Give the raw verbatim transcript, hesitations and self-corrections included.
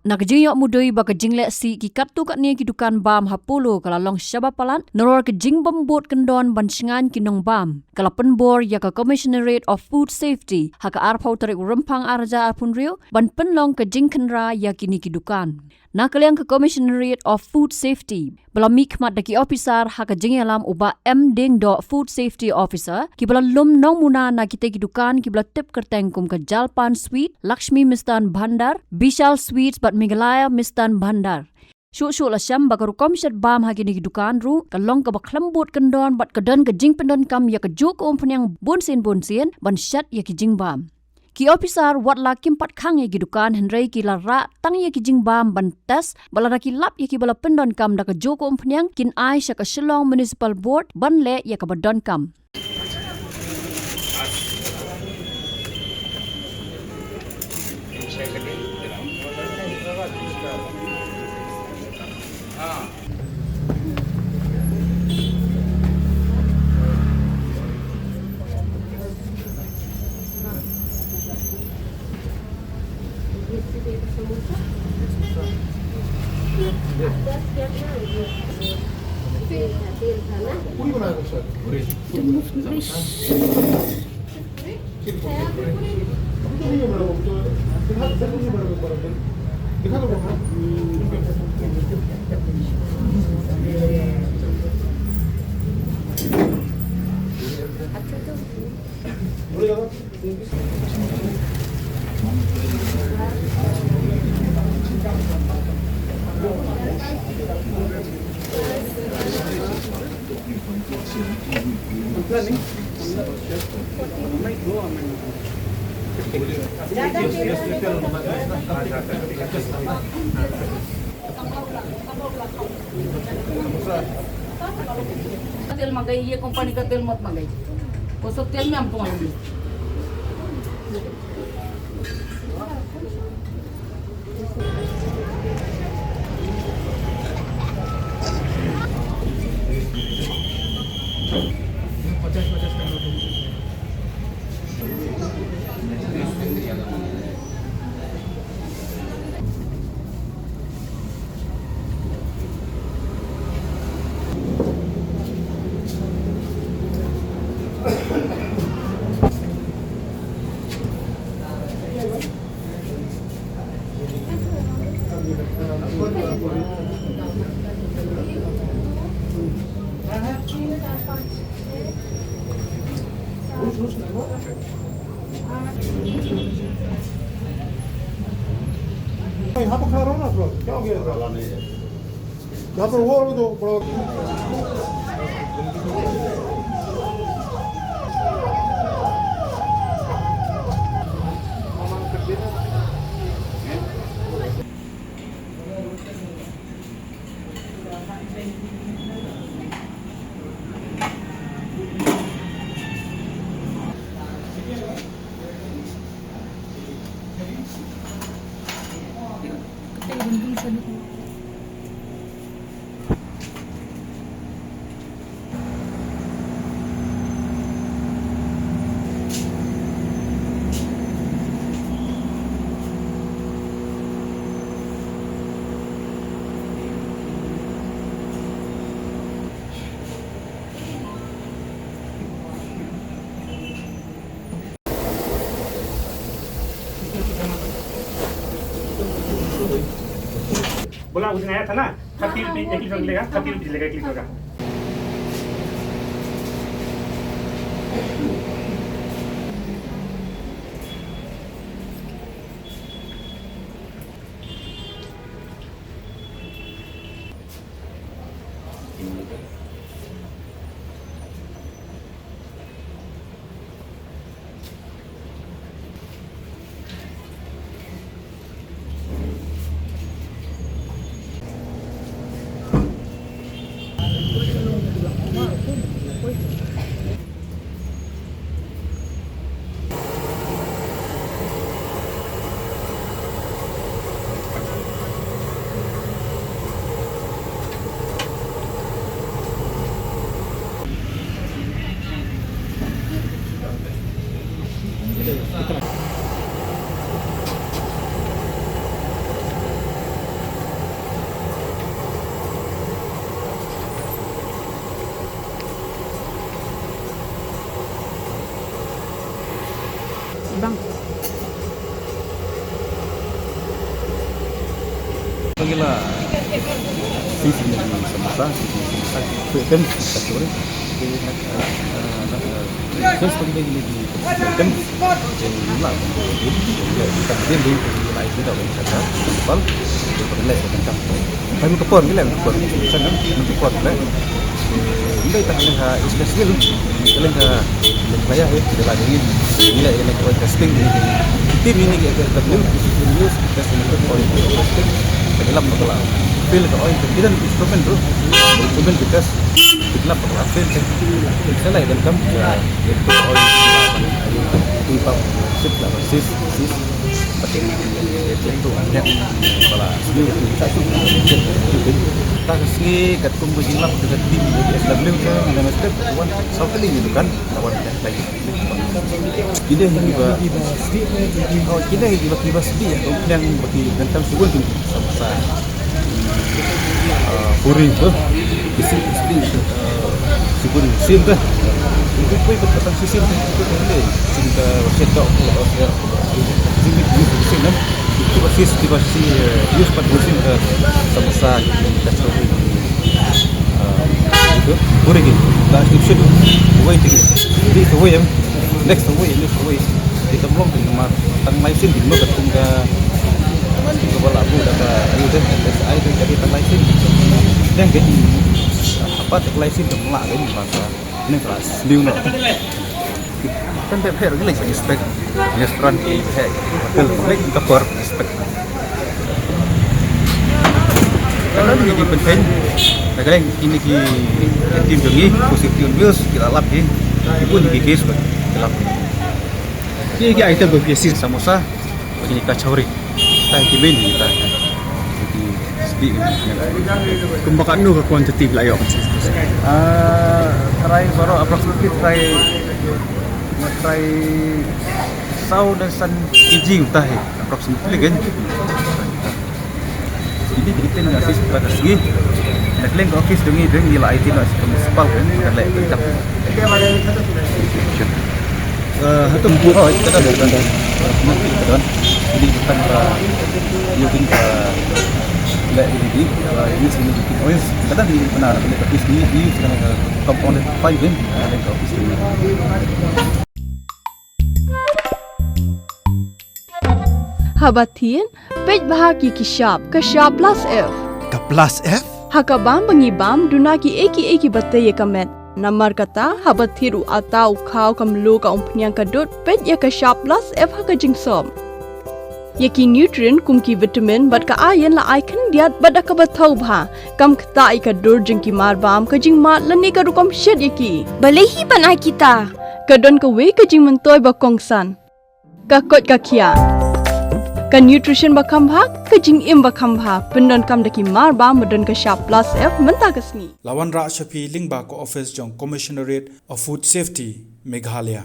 Na ka jingïoh mudui ba ka jingleh sih ki katto katne ki dukan bam ha Polo ka la long shaba palat, nalor ka jingbym bud kyndon ban shngaiñ ki nongbam, ka la pynbor ïa ka Commissionerate of Food Safety ha ka arphew tarik u Rymphang arhajar arphew hynriew ban pynlong ka jingkhynra ïa kine ki dukan. Na ka liang ka Commissionerate of Food Safety ba la mihkhmat da ki ophisar ha ka jingïalam u Bah M Diengdoh, Food Safety Officer, kiba la lum nongmuna na kitei ki dukan kiba la tip kyrteng kum ka Jalpan Sweet, Lakshmi Mistan Bhandar, Bishal Sweets bad Meghalaya Mistan Bhandar. Shuh shuh la shem ba ka rukom shet bam ha kine ki dukan ruh ka long kaba khlem bud kyndon bad ka don ka jingpyndonkam ïa kajuh ka umphniang bunsien bunsien ban shet ïa ki jingbam. Ki ophisar wat la kim pat khang ïa ki dukan hynrei ki la rah tang ïa ki jingbam ban test, bad lada ki lap ïa kiba la pyndonkam da kajuh ka umphniang kin ai sha ka Shillong Municipal Board ban leh ïa kaba donkam. तेल मंगाई, ये कंपनी का तेल मत मंगाई, वो सब तेल में हम तुम्हारे लिए। यहाँ पर खड़ा रहो ना थोड़ा, क्या हो गया इधर? यहाँ पर वो दो, बड़ा। बोला, उसने आया था ना, थर्टी रुपीज एक किलो लेगा, थर्टी रुपीज लेगा एक किलो का। Pagila sisi na di samosa, sisi samosa, kuya tem, sorry. First pagila di tem, la kita din di la itu dah kita pal, pagila kita. Kami ke por, gila ke por, sana ke por le. Ndai tang leng ha special, leng ha leng kaya he, de la dingin. Ila ila ko testing ni. Tim ini ke ke ke news, testing ko testing. Ke lap ko la. Feel ko oi, kita instrument tu. Instrument kita. Ke lap ko la feel ke. Sala ila kam ke oi. Tim pam sip la sis sis. Pati ni tu ya tu ya. Bala sini kita tu. Ta ka sngi katkum ka jinglap ka tim S W ka, ngan step wan saw kali ni dukan, wan lagi. Kine hi ba, oh, kine hi ba ki ba sdi ya, kong pneng ba ki gantam sugun tu sama sa. Ah, puri ba, kisi sdi, ah, sugun sim ka. Itu pun berkata sisim tu, itu tu ni, sim ka set dok, sim itu sim kan. Kiba sis, kiba si, eh, use pat musim ka samosa, kachori. Ah, itu puri ki. Last tip shu wait ki. This way em. Next way, next way. Kita belum di rumah. Tang lai sin di rumah katkum ka. Kita bala bu da ka ayu deh. Ai deh jadi tang lai sin. Deng ke. Apa tang lai sin tu melak ke ni bangsa. Ni kelas. Liu no. Kan pher pher gila respect. Restaurant ki pher. Hotel ki ka por respect. Kan ni di penting. Dah kalian ini ki tim dong ni, positive news kita lap ni. Ibu ni ki case kita lap. Ini ki item berbiasa samosa. Ini kachori. Tang ki main kita. Jadi sedih. Kumba katno ka quantity la ïoh? Ah, try baroh approximately try, try saw dan san kg utai approximately kan. Jadi kita ni office pada segi. Nak leng office dong ni dong ni la I T na municipal kan, kan leh tetap. Eh, hatum pu. Oh, kita dah, kita dah. Nanti kita dah. Jadi kita dah. Yuk kita let ini di, eh, ini sini di oil. Kita dah di benar, kita di sini di, kita dah compound five kan. Ada ke office ini. Haba thied, peit bha ki ki shap, ka shap plus F. Ka plus F? Ha ka bam ba ngi bam, duna ki ei ki ei ki ba tei ïa ka met. Namar kata, haba thied u atta u khaw ka mluh ka umphniang ka dud, peit ïa ka shap plus F ha ka jingsop. Ïa ki nutrient kum ki vitamin bad ka iron la ai khyndiat bad da kaba thaw bha. Kam ktah ïa ka dur jong ki mar bam, ka jingmad lane ka rukom shet ïa ki. Balei hi ban ai kita? Ka don kawei ka jingmyntoi ba kongsan. Ka koit ka khiah. Ka nutrition ba kham bha, ka jingim ba kham bha. Pyndonkam da ki mar bam ba don ka shap plus F mynta ka sngi. La wanrah sha phi lyngba ka office jong Commissionerate of Food Safety, Meghalaya.